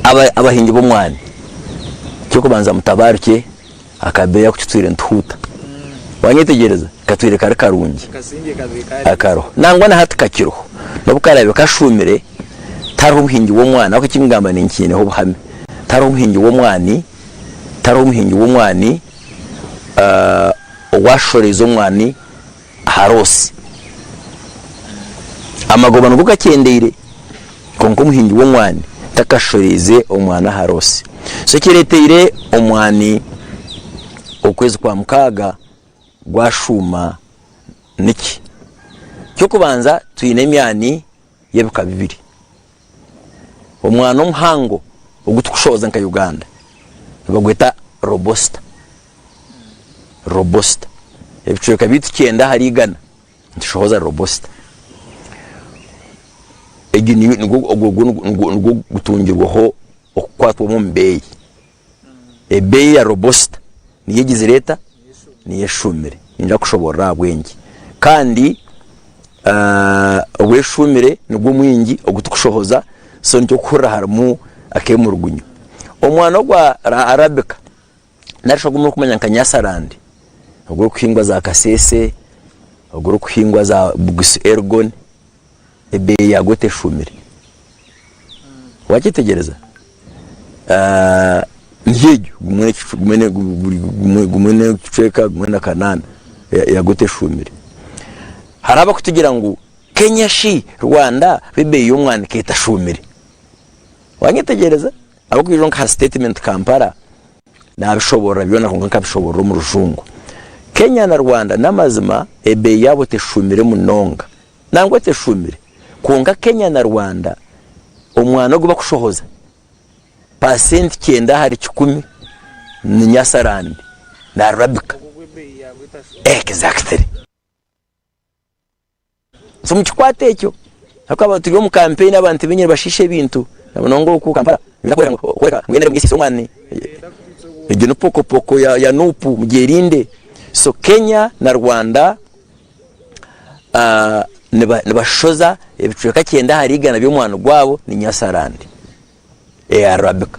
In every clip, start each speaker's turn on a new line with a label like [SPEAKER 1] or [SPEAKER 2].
[SPEAKER 1] Abahingi b'omwani, eky'okubanza mutabaarukye akabeeyi aku tutwire nituhuuta. Wanyetegyereza? Katwire kari karungi. Akariho. Nangwa na hati kakiriho. N'obu karaabe kashuumire, tihariho muhingi w'omwani, ahabw'okuba eki nkugamba ninkiineho obuhame. Tihariho muhingi w'omwani, tihariho muhingi w'omwani owaashoreize omwani aha roosi. Amagoba nigo gakyendeire kwonka omuhingi w'omwani takashoreize omwani aha roosi. So ekireteire omwani okwezi kwa mukaaga gwashuuma niki? Eky'okubanza twine emyani y'ebika bibiri. Omwani omuhango ogu tukushohoza nka Uganda nibagweta Robusta. Robusta. Ebicweka byaitu kyenda ahari igana nitushohoza Robusta. Egi niyo nigwo ogwo nigwo nigwo gutungirweho okukwatwamu omu beeyi. Ebeeyi ya Robusta niyo egizire eta? Niyo eshuumire. Niinyija kushoboorora ahabw'enki. Kandi ogweshuumire nigwo mwingi ogu tukushohoza so nikyo orikuhurira harimu akeemurugunyo. Omwani ogwa Arabica nari shi ogu murikumanya nka Nyasaland ogurikuhingwa za Kasese, ogurikuhingwa za Bugisu Elgon, ebeeyi yaagwo teshuumire. Wakyetegyereza? Niyo egyo, gumwe n'ekicweka gumwe na kanaana yaagwo teshuumire. Hariho abarikutugira ngu Kenya shi, Rwanda bo ebeeyi y'omwani ka etashuumire. Wanyetegyereza? Ahabw'okugira ngu nka sitetimenti Kampala naabishoboorora byona kwonka nkabishoboorora omu rujungu. Kenya na Rwanda n'amazima ebeeyi yaabo teshuumire munonga. Nangwa teshuumire. Kwonka Kenya na Rwanda omwani ogu bakushohoza paasenti kyenda ahari kikumi ni Nyasaland na Arabica. Exactly. So mukikwate ekyo ahabw'okuba turi omu kampeyini abantu baingi nibashiisha ebintu na munonga oku Kampala nibenda kworeka ngu NRM esiisire omwani. Egyo ni pokopoko ya Nup mugyerinde. So Kenya na Rwanda nibashoza ebicweka kyenda ahari igana by'omwani gwabo ni Nyasaland eya Arabica.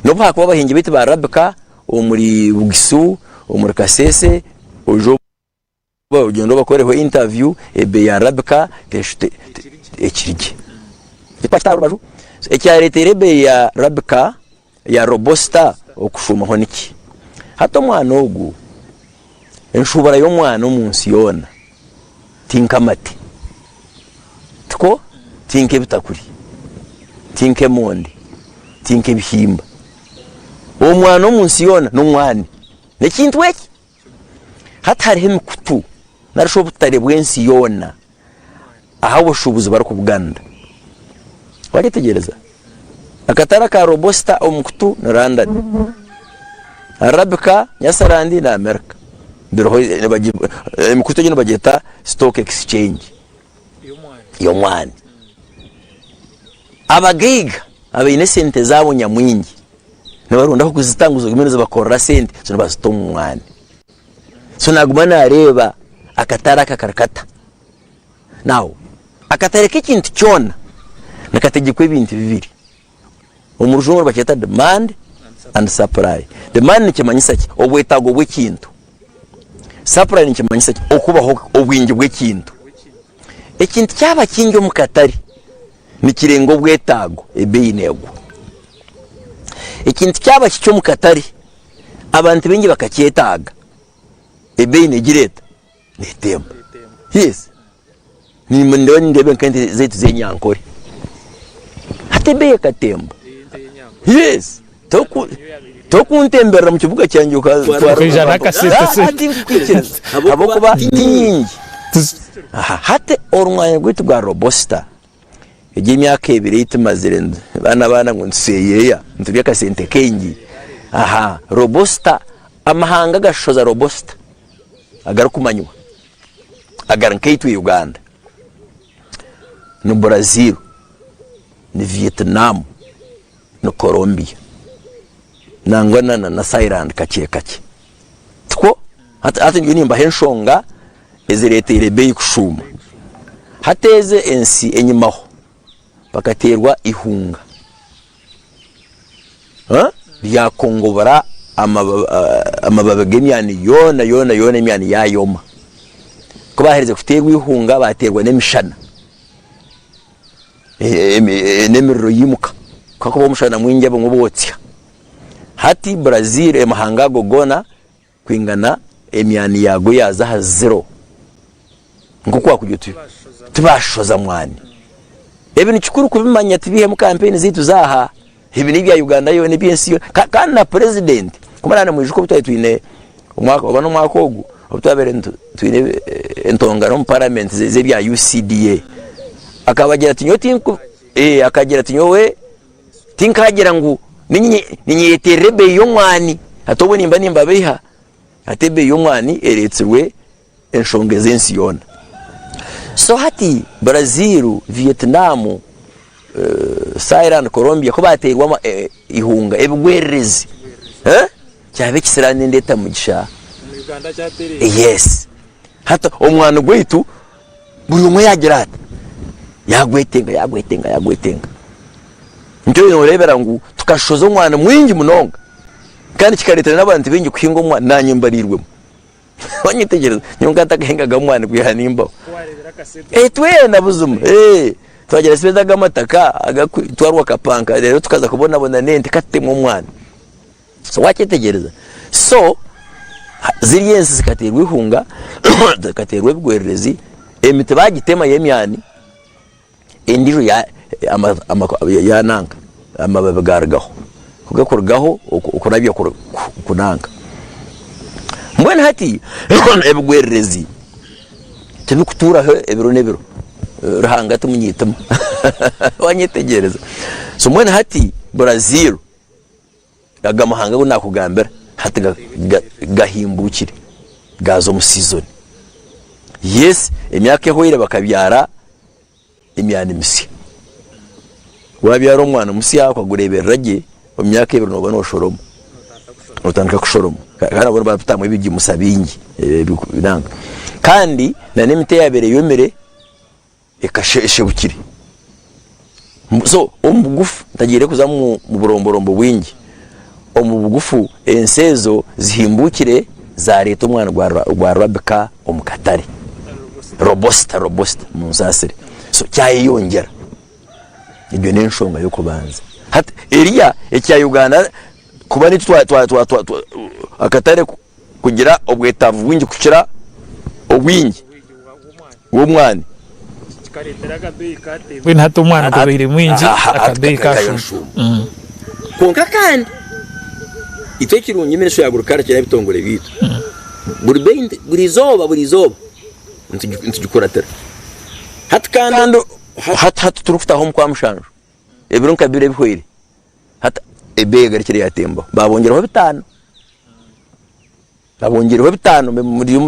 [SPEAKER 1] N'obu haakuba abahingi baitu ba Arabica omuri Bugisu, omuri Kasese, oije ogyende obakoreho interview ebeeyi ya Arabica ekiri gye. Twakita aha rubaju. Ekyareteire ebeeyi ya Arabica ya Robusta okushuumaho niki? Hati omwana ogu, enshubura y'omwana omu nsi yoona ti nk'amate, tikwo? Ti nk'ebitakuri, ti nk'emondi, ti nk'ebihimba. Omwana omu nsi yoona n'omwani. N'ekintu eki. Hati hariho emikutu nari shi obutare bw'ensi yoona ahu abashuubuzi barikubuganira. Wagyetegyereza? Akatare aka Robusta omukutu ni London, Arabica, Nyasaland na America. Biriho emikutu egyo nibagyeta stock exchange y'omwani. Abagaiga abaine esente zaabo nyamwingi nibaronda ah'okuzita ngu zigume nizibakorera sente so nibazita omu mwani. So naguma nareeba akatare aka kari kata. Now akatare k'ekintu kyona nikategyekwa ebintu bibiri. Omu rujungu nibakyeta demand and supply. Demand nikimanyisa ki? Obwetaago bw'ekintu. Supply nikimanyisa ki? Okubaho obwingi bw'ekintu. Ekintu kyaba kingi omu katare nikirenga obwetaago, ebeeyi neegwa. Ekintu kyaba kikye omu katare abantu baingi bakakyetaaga, ebeeyi negira eta? Neetemba. Yes. Nindeeba nindeeba nk'ente zaitu z'enyankore. Hati ebeeyi ekatemba. Yes. Toku tokuntemberera mu kibuga kyangye okatwara
[SPEAKER 2] Okaija n'akasente
[SPEAKER 1] Ah,
[SPEAKER 2] sente.
[SPEAKER 1] tinkukwikiriza ahabw'okuba ti nyingi. Aha, hati orumwanya gwaitu gwa Robusta Egi emyaka ebiri ei tumazire baana baana ngu nituseeyeeya niturya akasente kaingi. Aha robusta amahanga agashoza robusta agarikumanywa agari nkaitwe Uganda ni Brazil, ni Vietnam, ni Colombia nangwa na na Thailand kakye kakye. Tikwo? Hati hati nyowe nimbaha enshonga ezireeteire ebeeyi kushuuma. Hati ezi ensi enyimaho bakateerwa eihunga. Ryakongobora amababi g'emyani yoona yoona yoona emyani yaayoma. Ku baaherize kuteerwa eihunga baateerwa n'emishana, n'emiriro yaimuka. Ku hakubaho omushana mwingi abamwe bootsya. Hati Brazil amahanga ago goona kwingana emyani yaago yaaza aha ziro. Nk'oku waakugira oti tibaashoza mwani. Ebi ni kikuru kubimanya tibiihemu kampeyini zaitu z'aha. Ebi n'ebya Uganda yoona eby'ensi yoona. Kandi na purezidenti ku muraabe nimwijuka obu twari twine omwaka oba n'omwaka ogu obu twabaire twine entongano omu paramenti z'ebya UCDA akabagira ati nyowe tinku akagira ati nyowe tinkagira ngu ninyeyeterera ebeeyi y'omwani hati obwo nimba nimbabeiha hati ebeeyi y'omwani ereetsirwe enshonga ez'ensi yoona. So hati Brazil, Vietnam, Thailand, Colombia ku baateirwe eihunga ebigwererezi kyaba ekisiraani endeeta mugisha. Yes. Hati omwani gwaitu buri omwe yaagira ata yaagwetenga yaagwetenga yaagwetenga. Nikyo nooreebera ngu tukashoza omwani mwingi munonga kandi kikareetera n'abantu baingi kuhinga omwani naanye mbariirwemu. Wanyetegyereza? Nyowe nkaba ntakahingaga omwani kwiha nimbaho. Eh, twena buzima. Eh, twagira sibeza ag'amataka agakutwarwa kapanka reero tukaza kubonabona n'ente katutemwa omwani. So wakyetegyereza? So ziri ensi zikateerwa eihunga, zikateerwa ebigwererezi, emiti bagitema y'emyani, endiijo yananka amababi garugaho, ku gakurugaho okurabya kunanka. Mbwenu hati ebigwererezi tibikutuuraho ebiro n'ebiro, Ruhanga ti munyitima wanyetegyereza. So mbwenu hati Brazil aga mahanga agu nakugambira hati gahimbuukire gaaza omu sizoni. Yes emyaka ehweire bakabyara emyani misya. Wabyara omwani musya okagureeberera gye, omu myaka ebiri nooba nooshoroma, otandika kushoroma. Kandi nabwo nibabitamu ebigimusa bingi ebinanka. Kandi n'emiti eyabaire eyomire eshebukire. So omu bugufu ntagiire kuza omu buromborombo bwingi, omu bugufu ensi ezo zihimbuukire zareeta omwani gwa Rabika omu katare. Robusta, robusta, munsaasire. So kyayeyongyera. Egyo n'enshonga y'okubanza. Hati eriya ekya Uganda kuba nitwe twa, twa, twa, twa, akatare kugira obwetaavu bwingi kukira obwingi bw'omwani.
[SPEAKER 2] Mbwenu hati omwani gubaire mwingi akabeeyi kashuuma.
[SPEAKER 1] Kwonka kandi itwe ekirungi minisitule ya agriculture n'ebitongore byaitu buri beeyi buri izooba buri izooba nitugikuratira. Hati kandi hati hati turikutaho omu kwamushanju ebiro nka bibiri ebihweire hati ebeeyi egarukire yatembaho babongyeraho bitaano. Babongyereho bitaano,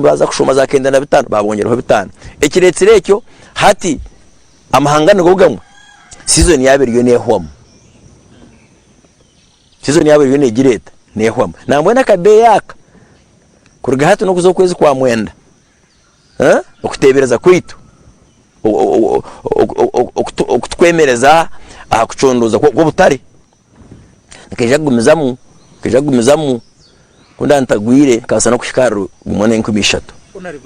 [SPEAKER 1] baaza kushoma za kenda na bitaano, babongyereho bitaano. Ekireetsire ekyo, hati amahanga nigo gamwe, sizoni yaabo eriyo neehwamu. Sizoni yaabo eriyo neegira eta? Neehwamu. Nambwenu akabeeyi aka, kuruga hati n'okuza okwezi kwa mwenda, okuteebereza kwaitu, okutukwemereza aha kucondooza kw'obutare, nikaija kugumizamu, nikaija kugumizamu. Ku ndaba ntagwire nkabaasa n'okuhika ahari gumwe n'enkumi ishatu.